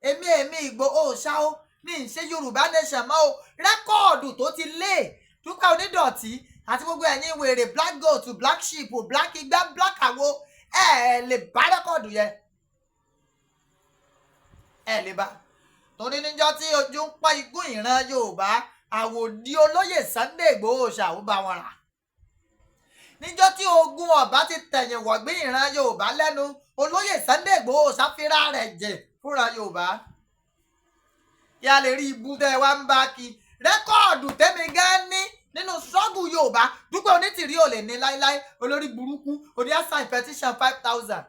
èmi Ìgbòho ṣá o, mi ń ṣe Yorùbá nation mọ́ o, record tó ti lé, Dúpẹ́ Onídọ̀tí àti gbogbo ẹ̀yin wèrè black goat, black sheep, black igbá, black àwo, ẹ̀ ẹ̀ lè bá record yẹn, ẹ̀ lè bá, torí níjọ́ tí ojú ń pọ́n igún ìran Yorùbá. Àwòdì olóyè Sunday Igboho ṣàwó bá wọn rà. Níjọ́ tí ogun ọ̀bá ti tẹ̀yìn wọ̀gbìn ìran Yorùbá lẹ́nu, olóyè Sunday Igboho ṣàfihàn rẹ̀ jẹ̀ fúnra Yorùbá. Kí a lè rí ibú tẹ́ ẹ wá ń bá kí record tẹ́mi gan ní nínú struggle Yorùbá, Dúpẹ́ Onítìrí ò lè ní láíláí. Olórí burúkú oní sign petition 5,000,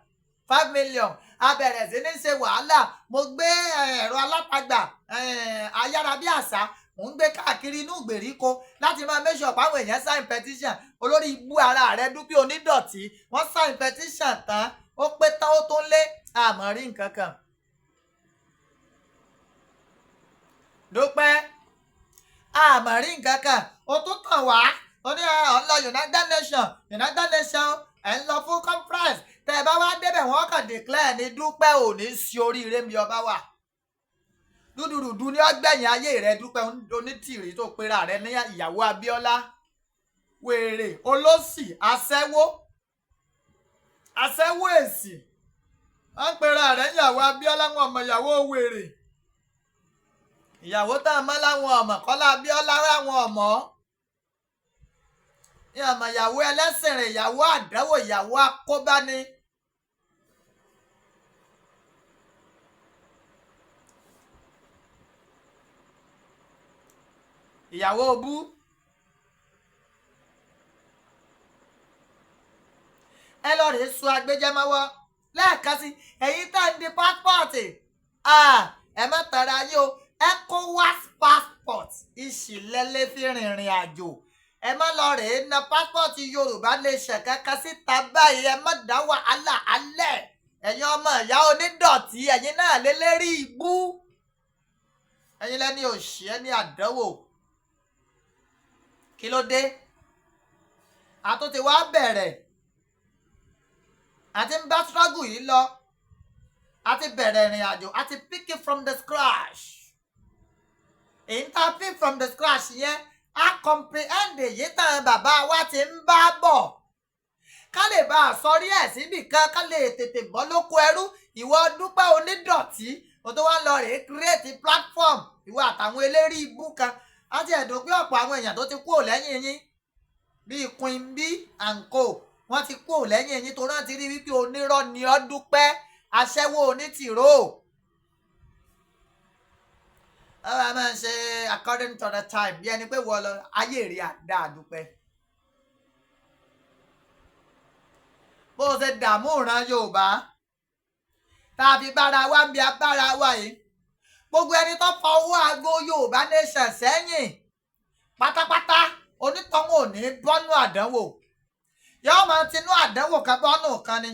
5 million. A bẹ̀rẹ̀ sí ní ṣe wàhálà. Mo gbé ẹ̀rọ alátagbà ayárabíàṣá, mò ń gbé káàkiri inú ìgbèríko láti máa make sure páwọn èèyàn sign petition. Olórí ibú ara rẹ, Dúpẹ́ Onídọ̀tí. Wọ́n sign petition tán, ó pé tán, ó tó ń lé àmọ́ rí nǹkan kan. Dúpẹ́, àmọ́ rí nǹkan kan. Ó tún tàn wá, ó ní ọ̀ ń lọ United Nations, United Nations, ẹ̀ ń lọ fún conference. Tẹ́ ẹ bá wá débẹ̀, wọ́n kàn declare ní. Dúpẹ́, ò ní sí oríire mi ọba wà dúdúrúdú ní ọgbẹ̀yìn ayé rẹ. Dúpẹ́ Onítìrí tó pera rẹ ní ìyàwó Abíọ́lá, wèrè, olóṣì, aṣẹ́wó, aṣẹ́wó èsì. Wọ́n ń pera rẹ̀ ìyàwó Abíọ́lá, wọn ọmọ ìyàwó wèrè, ìyàwó tá a mọ́ láwọn ọmọ Kọ́lá Abíọ́lá láwọn ọmọ ní ọmọ ìyàwó ẹlẹ́sìn rẹ̀, ìyàwó àdánwò, ìyàwó akóbáni. Ìyàwó obú. Ẹ lọ rèé sọ agbẹjẹmọwọ lẹ́ẹ̀kan sí. Ẹ̀yin tá ń di passport, ẹ má tara yín o. ECOWAS passport ìṣìlẹ́lẹ́ fi rìnrìn àjò. Ẹ má lọ rèé na passport Yorùbá nation kankan síta báyìí. Ẹ má dá wàhálà alẹ́. Ẹ̀yin ọmọ ìyá onídọ̀tí, ẹ̀yin náà lélẹ́rí ibú, ẹ̀yin lẹ́ni òṣì, ẹni àdánwò. Kí ló dé? Àtúntì wá bẹ̀rẹ̀ àti ń bá struggle yìí lọ. A ti bẹ̀rẹ̀ ìrìn àjò, a ti pick it from the scratch. Èyí tá a pick from the scratch yẹn, a comprehend èyí tàn bàbá wa ti ń bá bọ̀, ká lè bá a sọrí ẹ̀ síbì kan, ká lè tètè bọ́ lóko ẹrú. Ìwọ Dúpẹ́ Onídọ̀tí, o tó wá ń lọ rèé create platform, ìwọ àtàwọn eléré ibú kan. Á ti ẹ̀dùn pé ọ̀pọ̀ àwọn èèyàn tó ti kúrò lẹ́yìn yín bíi Queen B and co, wọ́n ti kúrò lẹ́yìn yín torí wọ́n ti rí wípé onírọ́ ni ọ́, Dúpẹ́, aṣẹ́wó onítìró. Ọ̀rọ̀ máa ń ṣe according to the time bí ẹni pé wọ́n lọ ayé rí àdá. Dúpẹ́, bó o ṣe dààmú ìran Yorùbá tá a fi bára wa ń bi abára wa yìí, gbogbo ẹni tó fa owó aago Yorùbá nation sẹ́yìn pátápátá, onítọ̀hún ò ní bọ́nú àdánwò, yóò máa tinú àdánwò kan bọ́nú kan ni.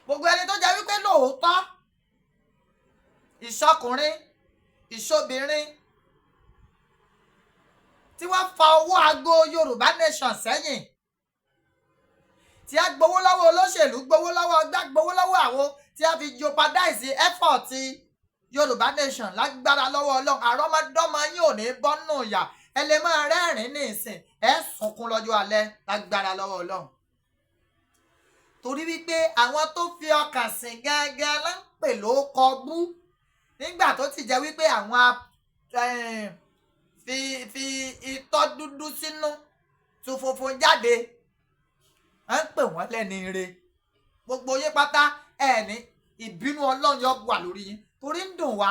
Gbogbo ẹni tó jẹ́ wípé lóòótọ́, ìṣọkùnrin, ìṣobìnrin tí wọ́n fa owó aago Yorùbá nation sẹ́yìn, tí a gbowó lọ́wọ́ olóṣèlú, gbowó lọ́wọ́ ọgbà, gbowó lọ́wọ́ àwọn tí a fi jeopardize effort Yorùbá nation, lágbára lọ́wọ́ Ọlọ́run, àrọ́mọdọ́mọ yín ò ní bọ́nù ìyà. Ẹ lè máa rẹ́rìn-ín ní ìsìn, ẹ sunkún lọ́jọ́ alẹ́ lágbára lọ́wọ́ Ọlọ́run, torí wípé àwọn tó fi ọkàn sìn gángan ló ń pè ló kọ bú nígbà tó ti jẹ́ wípé àwọn fi itọ́ dúdú sínú tu funfun jáde, à ń pè wọ́n lẹ́ni ire. Gbogbo yín pátá ẹ̀ ní ìbínú Ọlọ́run yọ wà lórí yín, torí ń dùn wá,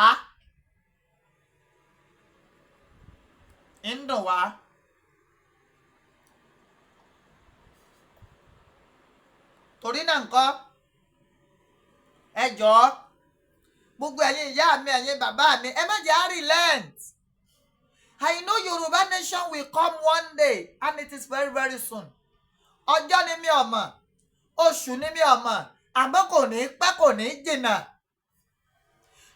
ń dùn wá. Torí náà nǹkan, ẹ jọ̀ọ́, gbogbo ẹ̀yin ìyá mi, ẹ̀yin bàbá mi, ẹ má jẹ́ á relent. I know Yorùbá nation will come one day, and it is very very soon. Ọjọ́ ni mi ò mọ̀, oṣù ni mi ò mọ̀, àmọ́ kò ní pẹ́, kò ní jìnnà.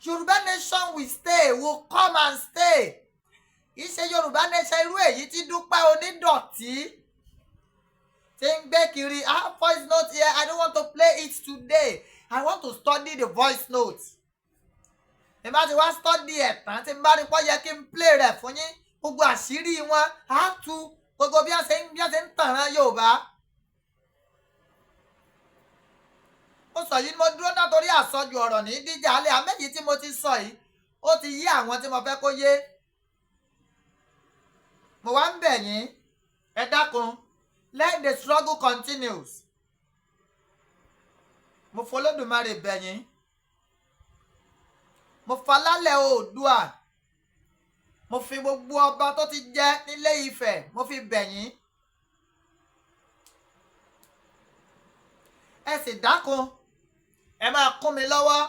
Yorùbá nation will stay, will come and stay. Kì í ṣe Yorùbá nation irú èyí tí Dúpẹ́ Onídọ̀tí tí ń gbé kiri. I have voice note here. I don't want to play it today. I want to study the voice note. Ní bá ti wá study ẹ̀ tán, tí n bá rí pọ́ yẹ kí n play rẹ̀ fún yín, gbogbo àṣírí wọn á tú, gbogbo bí wọ́n ṣe ń tànràn Yorùbá. Mo sọ yìí, mo dúró náà torí àsọjù ọ̀rọ̀ ní díjà alẹ́ àmẹ́yìí tí mo ti sọ yìí. Ó ti yé àwọn tí mo fẹ́ kó yé. Mo wá ń bẹ̀ yín, ẹ dákun, let the struggle continues. Mo fọlọ́dùmarè bẹ̀ yín, mo falálẹ̀ Oòduà, mo fi gbogbo ọba tó ti jẹ nílé Ifẹ̀, mo fi bẹ̀ yín. Ẹ sì dákun, ẹ máa kún mi lọ́wọ́.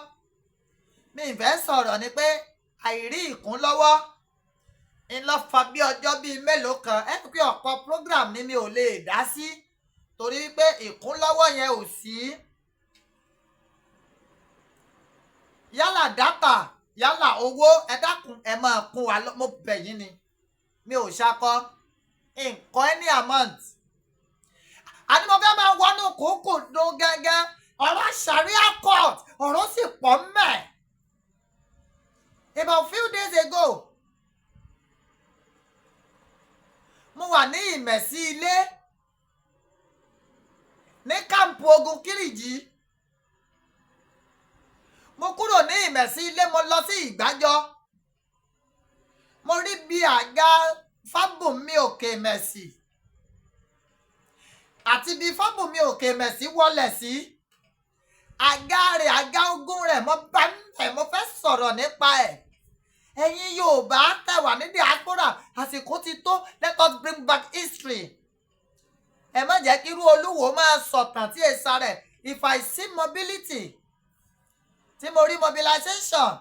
Mi ì fẹ́ sọ̀rọ̀ ni pé àìrí ìkún lọ́wọ́ ńlọ fa bí ọjọ́ bíi mélòó kan ẹ pé ọ̀pọ̀ program ni mi ò lè dá sí torí pé ìkúnlọ́wọ́ yẹn ò sí. Yálà data, yálà owó, ẹ dákun, ẹ máa kún wa. Mo bẹ̀ yín ni, mi ò ṣakọ nǹkan any amount. Àní mo fẹ́ máa wọnú kúkú dùn gángan ọ̀rọ̀ Sharia court, ọ̀rọ̀ sì pọ̀ mẹ́. About few days ago, mo wà ní Ìmẹ̀sí Ilé ní camp ogun Kírìjí. Mo kúrò ní Ìmẹ̀sí Ilé, mo lọ sí Ìgbájọ. Mo rí bí àga Fábùnmi Òkè Mẹ̀sì àti bí Fábùnmi Òkè Mẹ̀sì wọlẹ̀ sí, àga rẹ̀, àga ogun rẹ̀, mo bá ń bẹ̀. Mo fẹ́ sọ̀rọ̀ nípa ẹ̀. Ẹ̀yin Yorùbá tẹ́ wà ní diaspora, àsìkò ti tó. Let us bring back history. Ẹ má jẹ́ kí irú Olúwo máa sọ̀tàn tí èsà rẹ̀. If I see mobility, tí mo rí mobilization,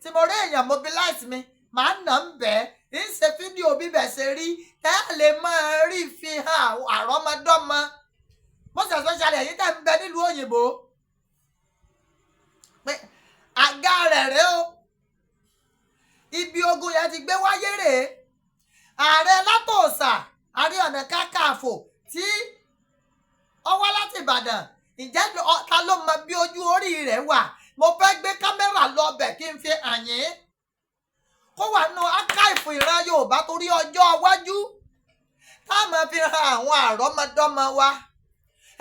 tí mo rí èèyàn mobilize mi, màá nà ń bẹ́ẹ̀ ń ṣe fídíò bíbẹ̀ ṣe rí, tẹ́ lè máa rí fi hàn àrọ́mọdọ́mọ, most especially ẹ̀yin tẹ́ ń bẹ nílùú òyìnbó, pé àga rẹ̀ rèé o, ibi ogun yẹn ti gbé wáyé rèé. Ààrẹ Látòòsà, Ààrẹ Ọ̀nà Kakanfò tí ó wá láti Ìbàdàn, ǹjẹ́ ta ló mọ bí ojú orí rẹ̀ wà? Mo fẹ́ gbé kámẹ́rà lọ bẹ̀ kí n fi hàn yín, kó wà nù archive ìran Yorùbá, torí ọjọ́ iwájú tá a máa fi hàn àwọn àrọ́mọdọ́mọ wa.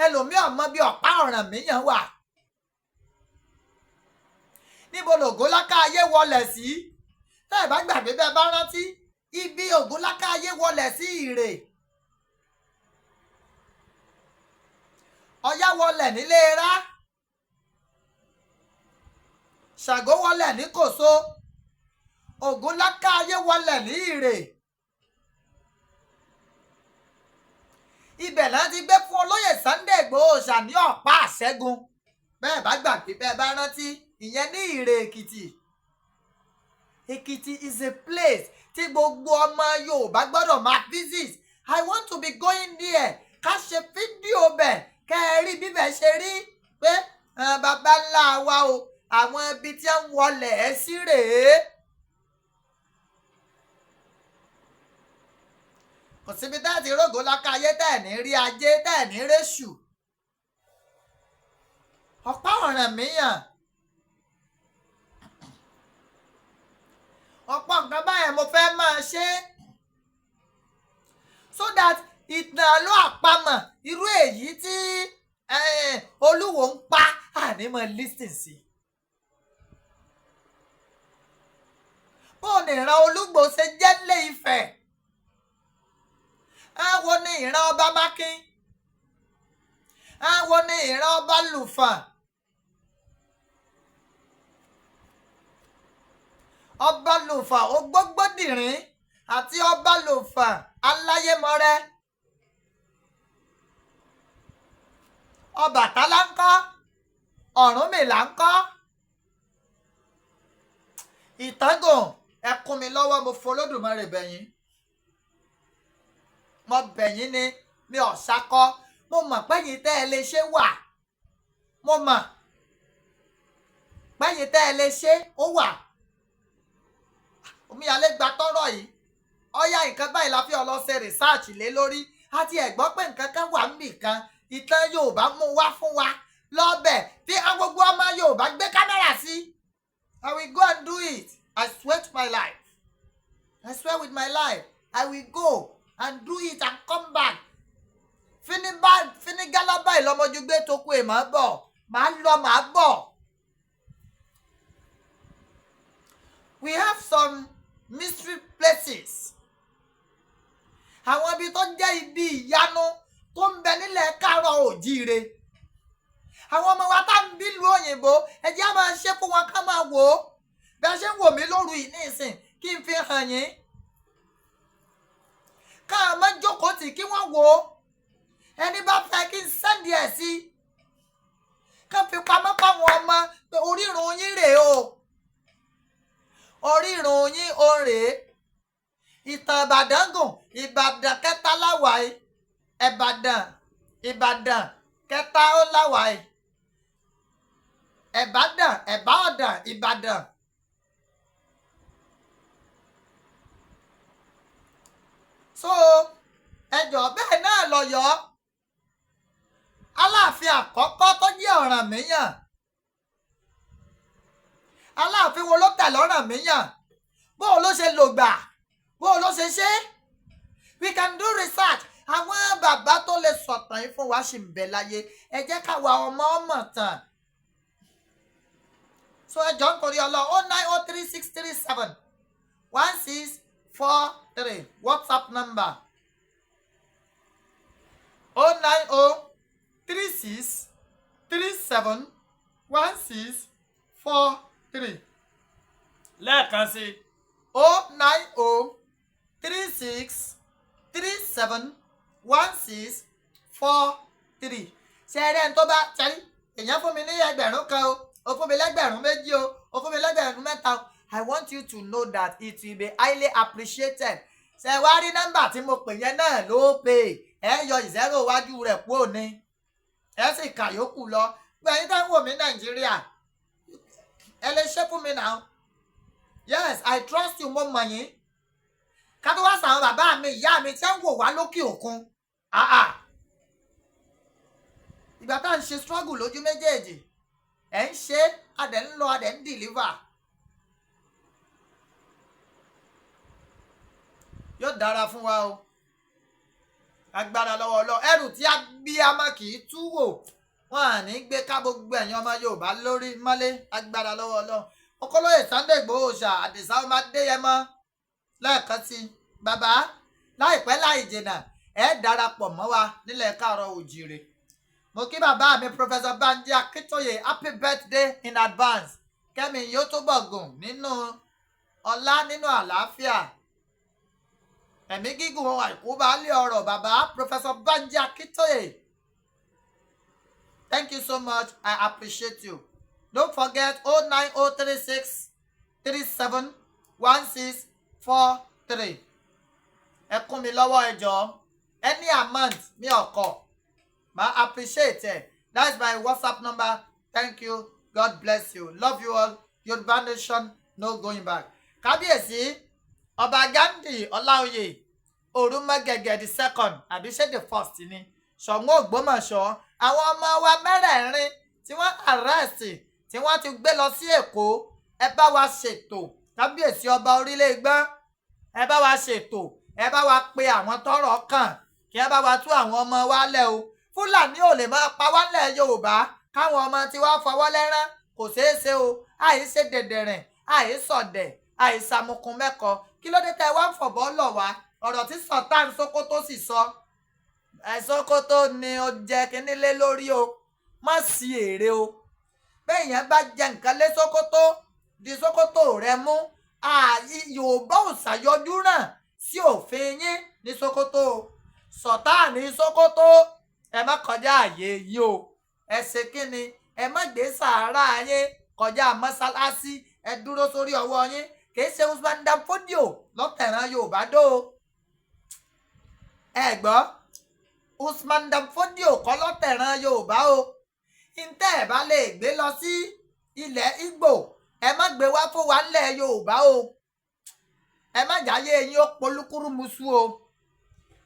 Ẹlòmíì mọ bí ọ̀pá Ọ̀rànmíyàn wà. Níbo lògúnlákàyé wọlẹ̀ sí? Tẹ́ ẹ̀ bá gbàgbé, bẹ́ẹ̀ bá rántí, ibi Ògúnlákàyé wọlẹ̀ sí Ìrè, Ọya wọlẹ̀ nílé ra, Ṣàngó wọlẹ̀ ní Kòso, Ògúnlákàyé wọlẹ̀ ní Ìrè. Ibẹ̀ náà ti gbé fún olóyè Sunday Ìgbòho ṣà ní ọ̀pá àṣẹ́gun. Bẹ́ẹ̀ bá gbàgbé, bẹ́ẹ̀ bá rántí, ìyẹn ní Ìrè Èkìtì. Èkìtì is a place tí gbogbo ọmọ Yorùbá gbọ́dọ̀ máa visit. I want to be going there, ká ṣe fídíò bẹ̀, kẹ́ ẹ rí bíbẹ̀ ṣe rí, pé bàbá ńlá wa o, àwọn ibi tí ń wọlé ẹ sí rèé. Kò síbi tẹ́ ẹ̀ ti rógò lákàyé, tẹ́ ẹ̀ ní rí ajé, tẹ́ ẹ̀ ní réṣù, ọ̀pá Ọ̀rànmíyàn, ọ̀pọ̀ nǹkan báyẹn mo fẹ́ máa ṣe, so that ìtàn àlọ́ àpamọ̀ irú èyí tí Olúwo ń pa àní mọ̀ listen sí. Bó ní ìran Olúgbò ṣe jẹ́ lé Ifẹ̀? Wo ni ìran ọba Mákín? Wo ni ìran ọba Lùfàn? Ọba Lùfàn Ògbógbòdìrín àti ọba Lùfàn Aláyémọrẹ. Ọbàtálá ńkọ́? Ọ̀rúnmìlà ńkọ́? Ìtàngùn, ẹ kún mi lọ́wọ́. Mo fọlọ́dùmarè bẹ̀yìn, mo bẹ̀yìn ni, mi ò ṣakọ. Mo mọ̀ pẹ́yìn tẹ́ ẹ lè ṣe wà, mo mọ̀ pẹ́yìn tẹ́ ẹ lè ṣe ó wà. Omíyalé gba tọ́rọ̀ yìí, ọ̀yá, nǹkan báyìí la fi ọ lọ ṣe research lé lórí. Àti ẹ̀gbọ́n pé nǹkan kan wà níbì kan, ìtàn Yorùbá mú wá fún wa lọ́bẹ̀ tí gbogbo ọmọ Yorùbá gbé kámẹ́rà sí. I will go and do it. I swear to my life, I swear with my life, I will go and do it and come back. Finigalaba ìlọmọdúgbé tó kú èèmọ̀ bọ̀, màá lọ, màá bọ̀. We have some mystery places, àwọn ibi tó jẹ́ ibi ìyanu tó ń bẹ nílẹ̀ káàárọ̀ òjíire. Àwọn ọmọ wa tá ń bí lu òyìnbó, ẹ jẹ́ á máa ṣe fún wọn ká máa wò ó. Bẹ́ẹ̀ ṣe ń wò mí lóru yìí ní ìsìn, kí n fi hàn yín, ká má jókòó tì kí wọ́n wò ó. Ẹni bá fẹ́ kí n send ẹ̀ sí, ká fi pamọ́ fáwọn ọmọ pé orírun yín rèé o, orírun yín o rèé. Ìtàn Ìbàdàn gùn. Ìbàdàn kẹta láwàá, Ìbàdàn, Ìbàdàn kẹta ó láwàá, Ìbàdàn, Ẹ̀bá Ọ̀dàn, Ìbàdàn. So ẹjọ́ bẹ́ẹ̀ náà lọ́yọ̀ọ́, Aláàfin àkọ́kọ́ tó jẹ́ Ọ̀rànmíyàn, Aláàfin wo ló tẹ̀lé Ọ̀rànmíyàn? Bó o ló ṣe lògbà? Bó o ló ṣe ṣe? We can do research. Àwọn bàbá tó lè sọ̀tàn yìí fún wa ṣì ń bẹ láyé. Ẹ jẹ́ káwa ọmọ ọmọ tàn. So ẹ jọ̀ọ́, nítorí ọlọ́, 09036371643, WhatsApp number, 09036371643. Lẹ́ẹ̀kan sí, 09036371643. Ṣe eré ẹni tó bá ṣẹ́rí èèyàn fún mi ní 1,000 o, ó fún mi lẹ́gbẹ̀rún 2 o, ó fún mi lẹ́gbẹ̀rún 3 o, I want you to know that it will be highly appreciated. Ṣe wá rí nọ́mbà tí mo pè yẹn náà ló pè ẹ, yọ zero wájú rẹ̀ kúrò ní, ẹ sì kà yókù lọ. Pé ẹ̀yin tá ń wò mí Nàìjíríà, ẹ lè ṣe fún mi now. Yes, I trust you. Mo mọ̀ yín. Ká tó wá sàwọn bàbá mi, ìyá mi tí ń wò wá lókè òkun. Ah ah, ìgbà tá à ń ṣe struggle lójú méjèèjì, ẹ̀ ń ṣe, a dẹ̀ ń lọ, a dẹ̀ ń deliver. Yóò dára fún wa o, agbára lọ́wọ́ ọlọ́. Ẹrù tí a bí a mọ̀ kì í tú wò, wọn à ní gbé ká gbogbo ẹ̀yin ọmọ Yorùbá lórí mọ́lé, agbára lọ́wọ́ Ọlọ́run. Okòlóyè Sunday Igboho ṣá, Àdìsá ọmọ Adéyẹmọ, lẹ́ẹ̀kan sí, bàbá, láìpẹ́ láì jìnnà, ẹ darapọ̀ mọ́ wa nílẹ̀ káàárọ̀ òjìrè. Mo kí bàbá mi, Professor Banji Akíntóyè, happy birthday in advance. Kẹ́mi yóò túbọ̀ gùn nínú ọlá, nínú àlàáfíà, ẹ̀mí gígùn, àìkú baálé ọ̀rọ̀. Bàbá Professor Banji Akíntóyè, thank you so much, I appreciate you. Don't forget, 09036371643. Ẹ kún mi lọ́wọ́, ẹ jọ̀ọ́. Any amount, mi ọkọ̀ ma appreciate ẹ. That's my WhatsApp number. Thank you, God bless you, love you all. Yorùbá nation, no going back. Kábíyèsí Ọba Gandhi Ọláoyè Òrùmọgẹgẹ the second, àbí ṣé the first ni, Ṣọ̀ún Ògbómọ̀ṣọ́, àwọn ọmọ wa mẹ́rẹ̀ẹ̀rin tí wọ́n arrest, tí wọ́n ti gbé lọ sí Èkó, ẹ bá wa ṣètò. Kábíyèsí ọba orílẹ̀ Ìgbọ́n, ẹ bá wa ṣètò, ẹ bá wa pe àwọn tọ́rọ̀ kàn kí ẹ bá wa tú àwọn ọmọ wa lẹ̀ o. Fúlàní ò lè máa pa wá lẹ̀ Yorùbá káwọn ọmọ tí wàá fọwọ́ lẹ́rán, kò ṣeé ṣe o. Àìṣe dẹ̀dẹ̀rìn, àìsọ̀dẹ̀, àìsàmùkùn mẹ́kọ. Kí ló dé tẹ́ wá ń fọ̀bọ́ lọ̀ wá? Ọ̀rọ̀ tí Sultan Sokoto sì sọ ẹ̀, Sokoto ni ó jẹ́ kínní lé lórí o, má sí èrè o. Bẹ́ẹ̀ yẹn bá jẹ nǹkan lé Sokoto, di Sokoto rẹ mú. Yorùbá ò ṣàyọjú náà sí òfin yín ní Sokoto o. Sultan ní Sokoto, ẹ má kọjá àyè yìí o. Ẹ ṣe kí ni? Ẹ má gbé sàárà yín kọjá mọ́sálásí. Ẹ dúró sórí ọwọ́ yín. Kìí ṣe Usman Dan Fodio lọ́tẹ̀ràn Yorùbá dó o. Ẹ gbọ́, Usman Dan Fodio kọ́ lọ́tẹ̀ràn Yorùbá o. Ntẹ́ ẹ̀ bá lè gbé lọ sí ilẹ̀ Ìgbò, ẹ má gbé wá fún wa ńlẹ̀ Yorùbá o. Ẹ má jáyé yín ó polúkúrú musu o.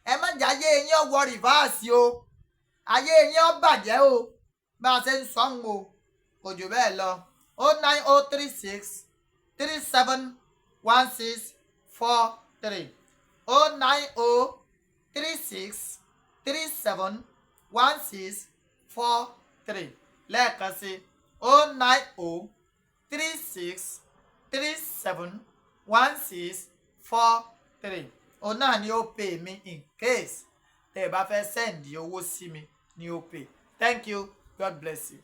Ẹ má jáyé yín ó wọ reverse o. Ayé yín ó bàjẹ́ o. Bá a ṣe ń sọ ń o, kò jù bẹ́ẹ̀ lọ. 09036371643, 09036371643. Lẹ́ẹ̀kan sí, 0903637. 1643. Òun náà ni Opay mi, in case tẹ́ ẹ bá fẹ́ send owó sí mi ní Opay. Thank you, God bless you.